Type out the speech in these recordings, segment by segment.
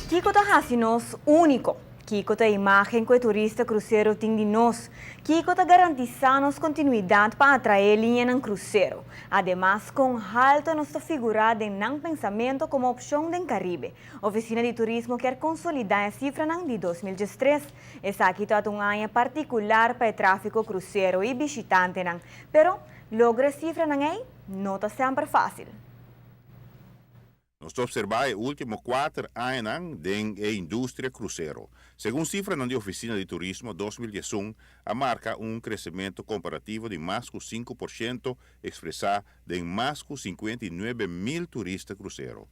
Kiko ta hasi nos úniko? Kiko ta e imágen ku e turista krusero tin di nos? Kiko ta garantisá nos kontinuidat pa atraé liñanan krusero? Ademas, kon haltu nos ta figurá den nan pensamentu komo opshon den Karibe? Ofisina di Turismo kier konsolidá e sifranan di 2013. Esaki ta un aña partikular pa e tráfiko krusero i bishitantenan. Pero, logra e sifranan ei no ta semper fásil. Nos ta opservá e último 4 añanan den e industria krusero. Segun sifranan di Ofisina di Turismo, 2011 a marka un kresementu komparativo di mas ku 5%, ekspresá den mas ku 59 mil turista krusero.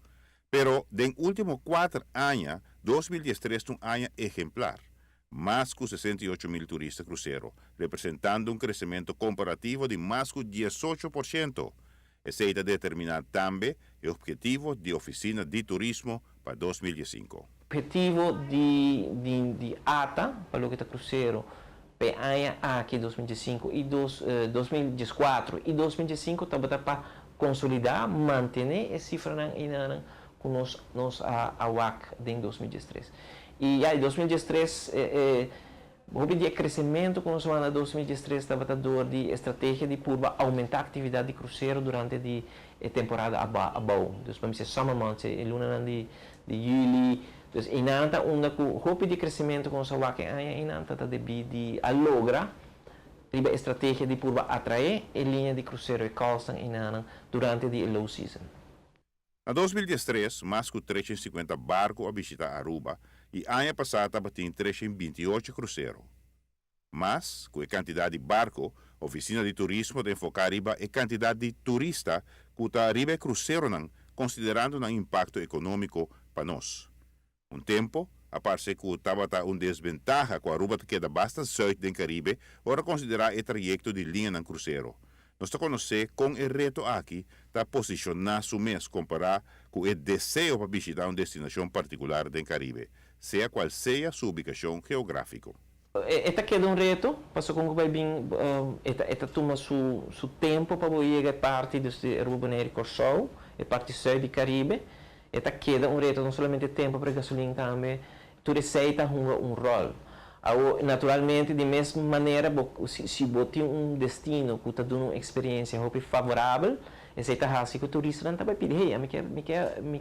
Pero den último 4 aña, 2013 un aña ehemplar. Mas ku 68 mil turista krusero, representando un kresementu komparativo di mas ku 18%. Esei ta determiná tambe e ophetivo di Ofisina di Turismo pa 2015. Ophetivo di ATA, pa loke ta krusero, pa aña aki 2005 i 2014 i 2005 tabata pa konsolidá, mantené e sifranan ku nos a wak den 2013. I ya, 2013, hopi di kresementu ku nos a den 2013 tabata dor di strategia di purba oumentá aktividat di krusero durante di temporada abou. Dus pa mi summer months, e luna di yüli. Dus einan ta unda ku hopi di kresementu ku nos a wak aña einan ta debí di a logra riba strategia di purba atraé e liña di krusero e calls einan durante di low season. Na 2013, mas ku 350 barku a bishitá Aruba i aña pasá tabatin 328 krusero. Mas ku e kantidat di barku, Ofisina di Turismo ta enfoká riba e kantidat di turista ku ta riba kruseronan, konsiderando nan impakto ekonómiko pa nos. Un tempu, a parse ku tabata un desbentaha ku Aruba ta keda basta zùit den Karibe, ora konsiderá e trayekto di liñanan krusero. Nos ta konosé kon e reto aki ta posishoná su mes kompará ku e deseo pa bishitá un destinashon partikular den Karibe, sea kual sea su ubikashon geográfiko. E ta keda un reto, paso ku bai bin e ta tuma su tempu pa yega parti di Aruba, Boneiru, Kòrsou, e parti sùit di Karibe. E ta keda un reto, no solamente tempu pa gasolin tambe, tur esei ta hunga un ròl. Naturalmente, di mes manera, si bo tin un destino ku ta duna un eksperensia hopi favorabel, esei ta hasi ku turistanan tambe pidi: "Hey, mi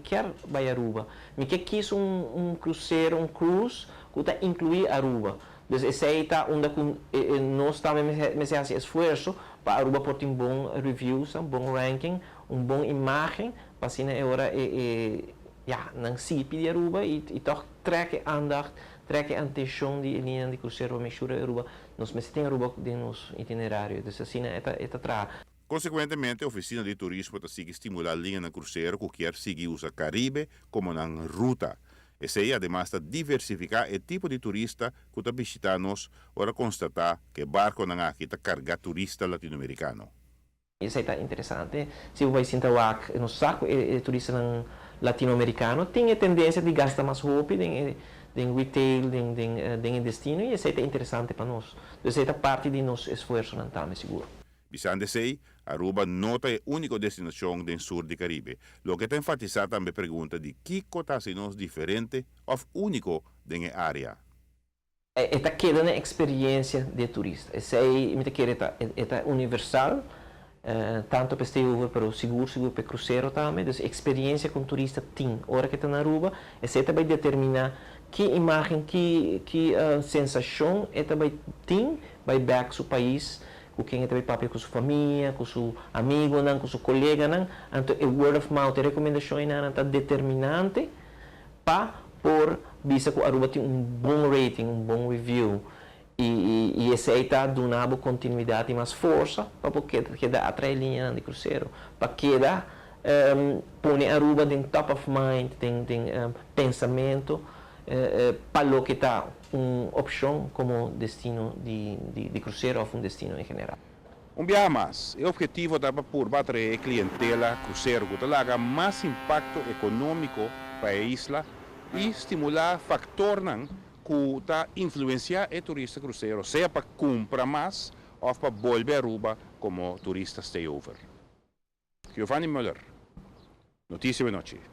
ke bai Aruba, mi ke kies un krusero, un cruise ku ta inkluí Aruba." Dus esei ta unda ku nos tambe mester hasi esfuerso pa Aruba por tin bon reviews, un bon ranking, un bon imágen, pa asina e ora e ja, nan sí pidi Aruba i toch trek aandacht, trek atenshon di liña di krusero pa make sure Aruba, nos mester tin Aruba den nos itinerario. Dus asina e ta traha. Konsekuentemente, Ofisina di Turismo ta sigui stimulá liñanan krusero ku ke sigui usa Karibe komo nan ruta. Esei ademas ta diversifiká e tipo di turista ku ta bishitá nos, ora konstatá ku e barkunan aki ta karga turista latinoamerikano. Esei ta interesante. Si bo bai sinta wak, nos sa ku e turistanan latinoamerikano tin e tendensia di gasta mas hopi den retail, den destino, i esei ta interesante pa nos. Esei ta parti di nos esfuersonan tambe sigur. Bisando esei, Aruba no ta e úniko destinashon den sur di Karibe. Loke ta enfatisá tambe pregunta di kiko ta hasi nos diferente òf úniko den e área. E ta keda na eksperensia di turista. Esei mi ta kere ta universal, tantu pa stayover, pero sigur sigur pa krusero tambe. Dus eksperensia ku un turista tin ora ku e ta na Aruba, esei ta bai determiná ki imágen, ki sensashon e ta bai tin bai bèk su pais, ku ken e ta bai papia, ku su famia, ku su amigunan, ku su koleganan. Anto e word of mouth, e rekomendashonnan ta determinante pa por bisa ku Aruba tin un bon rating, un bon review. I esei ta duna kontinuidat i mas forsa pa keda atraé liña di krusero, pa keda pone Aruba den top of mind, den pensamentu, pa loke ta un opshon komo destino di krusero òf un destino en general. Un biaha mas, e ophetivo ta pa purba atraé klientela krusero ku ta laga mas impakto ekonómiko pa e isla i stimulá faktornan ku ta influensiá e turista krusero, sea pa kumpra mas òf pa bolbe Aruba komo turista stayover. Giovanni Muller, Notisia Anochi.